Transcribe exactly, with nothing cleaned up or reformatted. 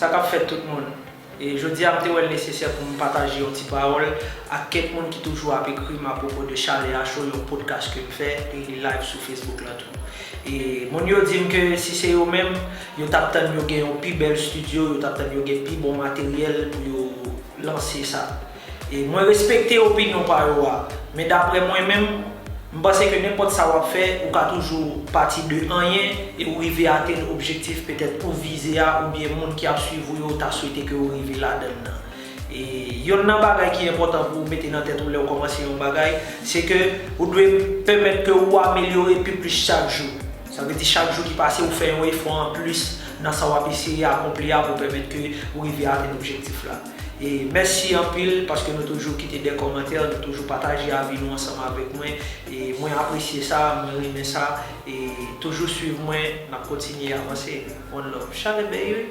Sa k ap fèt tout moun? E jodi a m te wè l nesesè pou m pataje yon ti pawòl ak kèk moun ki toujou ap ekri m apwopo de Chalè a Cho, yon podcast ke m fè e li live sou Facebook la tou. E moun yo di m ke si se yo menm, yo t ap tann yo gen yon pi bèl estidyo, yo t ap tann yo gen pi bon materyèl pou yo lanse sa. E mwen respekte opinyon pa yo a, men daprè mwen menm, m panse ke nenpòt sa w ap fè, ou ka toujou pati de anyen e ou rive atenn objektif petèt ou vize a oubyen moun ki ap swiv ou yo ta swete ke ou rive ladan l nan. E yonn nan bagay ki enpòtan pou ou mete nan tèt ou lè ou kòmanse yon bagay, se ke ou dwe pèmèt ke ou amelyore pi plis chak jou. Sa vle di chak jou ki pase ou fè yon efò anplis nan sa w ap eseye akonpli a pou pèmèt ke ou rive atenn objektif la. E mèsi anpil paske nou toujou kite de kòmantè, nou toujou pataje avi nou ansanm avèk mwen. E mwen apresye sa, mwen renmen sa. E toujou swiv mwen, n ap kontinye avanse. One love. Chalè baby.